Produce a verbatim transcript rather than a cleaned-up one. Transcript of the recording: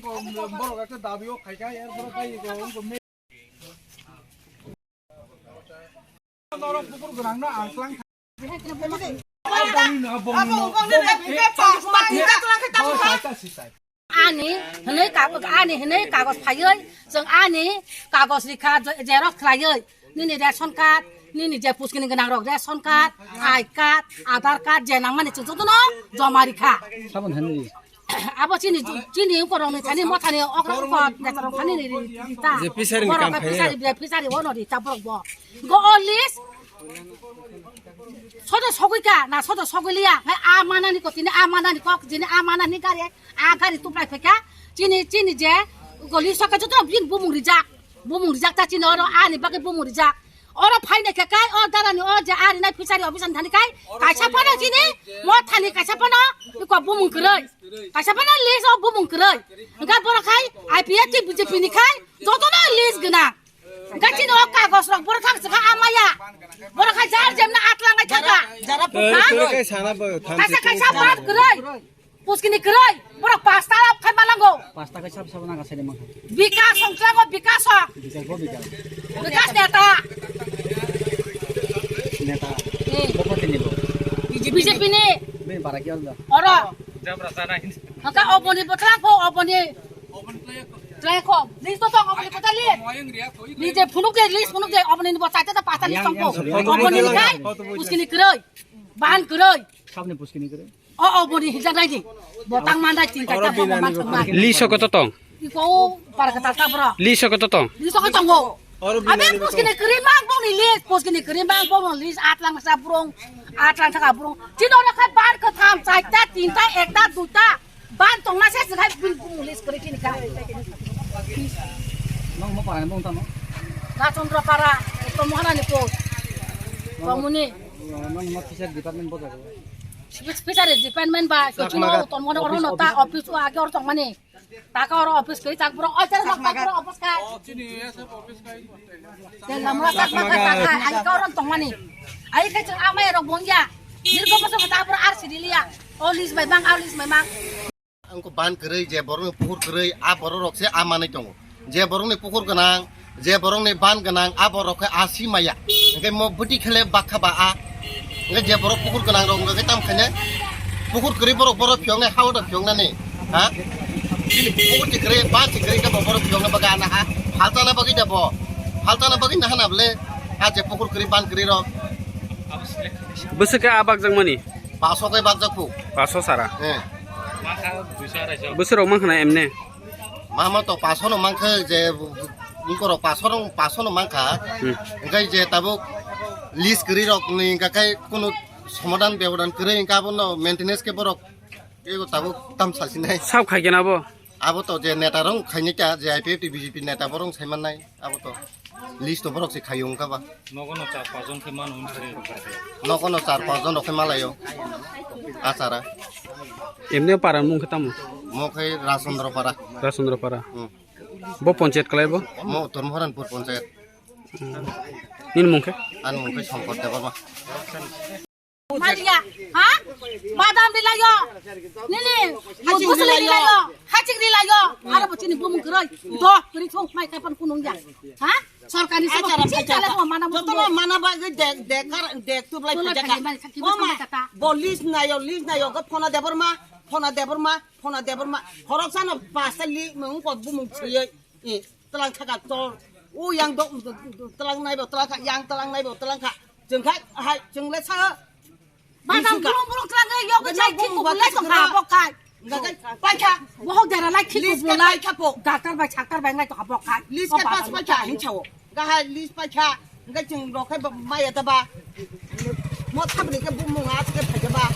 Borok ekta dabi o khai kha, er borok khai ko, wngko me. Norok pukur gwnang no ang tlang. Ani hwnwi kagos, ani hwnwi kagos phaiwi, chwng ani kagos rikha, xerox khlaiwi, nini ration card, nini je puskini gwnang rok ration card, I card, Aadhaar card, je nangmani chwng jotono joma rikha. Sabon hwnwi. Abo chini, chini ukorokni thani, mothani okrok ukor, netarok thani ni ri, rita. Je fishery ni borok kam khe khainai fishery, rok. Je fishery ono rita borok bo. Go all list. Sodo sogwi ka, na sodo sogwi liya. Hai a manani ko, tini a manani kok, jini a manani gari, a gari tuplai phaikha. Chini, chini je, go list soka joto bin bumung rijak. Bumung rijak ta chini oro, ani bagwi bumung rijak. Oro phainai khe kai, o darani o je arinai fishery officer thani kai, kaisa phano chini, mo thani kaisa phano, iko bumung kwrwi. Kaisa phano list o bumung kwrwi. Hwnkhe borok khai I P F T B J P ni khai, jotono list gwnang. Hwnkhe chini o kagos rok borok thang swkha amaya. Borok khai jar jemna atlangai thangkha. Jara, ha? Tore kai sana bo thansi. Kaisa kaisa bad kwrwi. Puskini kwrwi, borok pasta rok khai malango. Pasta kai sab sab nang asai mangkha. Bikas hong tlango, bikas hong. Bikas bo bikas. Bikas neta. Neta. Eh. Bo pati ni bo. B J P ni. Be bara ki alda. Oro. Jabra sana hin. Haka oboni bo tlangkho, oboni. Tlangkho. List to tong oboni kota li. Ni je phunuk de, list phunuk de, oboni ni bo chaita ta pasta list tongkho. Yang, yang, yang. Oboni ni kai, puskini kwrwi. Ban kwrwi. Sabni puskini kwrwi. O, o, boni hijak nai di. Botang mandai tin kaita botang man tong nai. List o koto tong? Iko para kata ta bro. List o koto tong? List o koto tongo. Oro binani. Abe puskini kwrwi mang bong ni list, puskini kwrwi mang bong ni list, atlang sa burung, atlang saka burung. Chino na khai ban kwtham, chaita, tinta, ekta, duita. Ban tong na se se khai bin bung list kwrwi chini ka. Nang mo para ni bong tamo? Rajendra para, to mohana ni po. Bamuni. Nang mo fisher department bojago. Fisheries department ba, Chakma kichino ga-, ton mone oro office, no ta office. Office o age oro tongmani. Taka oro office kari tak bro, oi tere tak bro office ka. Chini S F office ka. Te lamra tak Chakma ma ga-, ka, ai ka oro tongmani. Ai ka chang amai oro bongya. Nirgo boso ka tak bro ar sirilia. O list bai mang, o list bai mang. Ang ko ban kwrwi je borok ni pukur kwrwi a borok rok se a manwi tongo. Je borok ni pukur gwnang, je borok ni ban gwnang, a borok khe a si maya. Hwnkhe mo bwtwi khele bakha ba a. Hwnkhe je borok pukur gwnang rok hwnkhe tam khaine pukur kwrwi borok borok phiyoknai ha o da phiyoknani. Ha? Bini pukur si kwrwi, ban si kwrwi khe bo borok phiyokna bagwi ana ha. Phaltana bagwi da bo. Phaltana bagwi naha na bole. A je pukur kwrwi ban kwrwi rok. Bwswk khe a bakjakmani? Paso khe bakjak phu. Paso sara. Eh. Bwswk rok mankha na emne? Mama to paso no mankha je, wngkorok paso no, paso no mankha. Hmm. Hwnkhe je tabuk list kwrwi rok ni hwnkha khe kunu somadan bebodan kwrwi hwnkha abono maintenance khe borok ego tabuk tam salsinai. Sab khai khe na bo? Abo to je neta rok khaini kha, je I P F T B J P neta borok sai mannai, abo to list to borok se khayo wngkha ba. Nogo no char pas jon khe mano wngkha. Nogo no char pas jon rok khe malayo. Achara. Emne para mung khe tamo? Mo khe Rajendra para. Rajendra para. Hmm. Bo panchayat kalai bo? Mo Uttor Moharanpur panchayat. Hmm. Nini mung khe? Ani mung khe Shankar Debbarma. Maria, ha? Badam rilayo. Nini, haching rilayo. Haching rilayo. Aro bo chini bumung kwrwi. Do, kwrwi thung, mai kai pan kunung ya. Ha? Sorkar ni sabo ching chale ko mana. Joto mana ba ge dek, dek kar, dek tu lai. Mama, bo list nayo, list nayo, go Phona Debbarma, Phona Debbarma, Phona Debbarma. Horok sano pasta li mung ko bumung chiyei. Eh, tlang thaka tor. O yang dok, tlang nai bo, tlang kha, yang tlang nai bo, tlang kha. Chwng kha, hai, chwng le sa. Badam burung burung tlang nai, yok jai, thik ko bulai tong kha, bok khai. Paikha. Bohok dera lai, thik ko bulai. Paikha po. Daktar bai, saktar bai ngai tong kha, bok khai. Lis ke pas paikha, hin chao. Ga hai, lis paikha. Ga chwng rok khai, maya ta ba. Mo thap ni ke bumung at ke phai ba.